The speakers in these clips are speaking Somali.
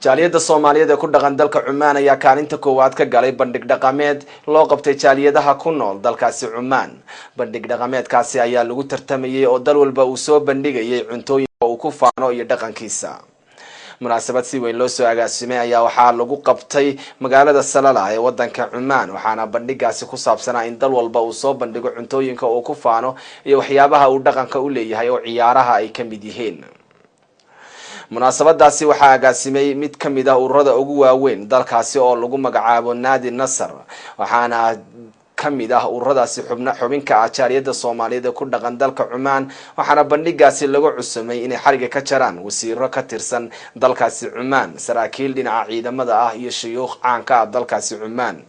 Jaaliyadda Soomaaliyeed ee ku dhaqan dalka Cumaan ayaa kaalinta koowaad ka galay bandhig dhaqameed loo qabtay jaaliyadaha ku nool dalkaasi Cumaan. Bandhig dhaqameedkaasi ayaa lagu tartamayay oo dal walba uu soo bandhigayay cuntooyinka uu ku faano iyo dhaqankiisa. Munaasabad si weyn loo soo agaasimay ayaa waxaa lagu qabtay magaalada Salala ee wadanka Cumaan, waxaana bandhigaasi ku saabsanaa in dal walba uu soo bandhigo cuntooyinka uu ku faano iyo waxyaabaha uu dhaqanka u leeyahay oo ciyaaraha ay ka mid yihiin. Munaasabadaasi waxaa agaasimay mid ka mid ah ururada ugu waaweyn dalkaasi oo lagu magacaabo Naadi Nasar, waxaana kamid ah ururadaasi xubna xubinka ah jaaliyadda Soomaaliyeed ee ku dhaqan dalka Cumaan, waxaana bandhigaasi lagu cusumay inay xariga ka jaraan wasiiro ka tirsan dalkaasi Cumaan, saraakiil dhinaca ciidamada ah iyo shuyuukh caanka ah dalkaasi Cumaan.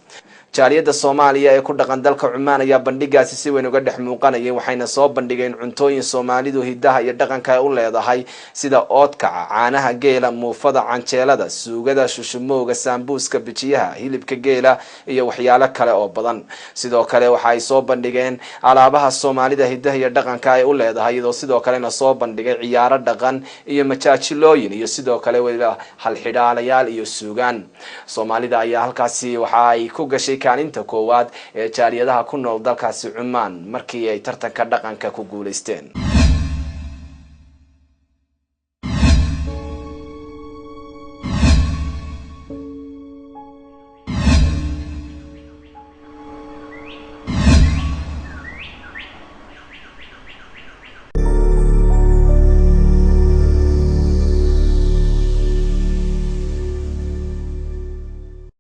Jaaliyadda Soomaaliya ee ku dhaqan dalka Cumaan ayaa bandhigaasi si weyn uga dhex muuqanayay, waxayna soo bandhigeen cuntooyin Soomaalidu hidaha iyo dhaqanka ay u leedahay sida oodkaca, caanaha geela, muufada, canjeelada, suugada, shushumooga, saambuuska, bijiyaha, hilibka geela iyo waxyaalo kale oo badan. Sidoo kale waxa ay soo bandhigeen alaabaha Soomaalida hidaha iyo dhaqanka ay u leedahay, iyadoo sidoo kalena soo bandhigay ciyaaro dhaqan iyo majaajilooyin iyo sidoo kale weliba halxidhaalayaal iyo suugaan. Soomaalida ayaa halkaasi waxa ay ku gashay kaalinta koowaad ee jaaliyadaha ku nool dalkaasi Cumaan markii ay tartanka dhaqanka ku guulaysteen.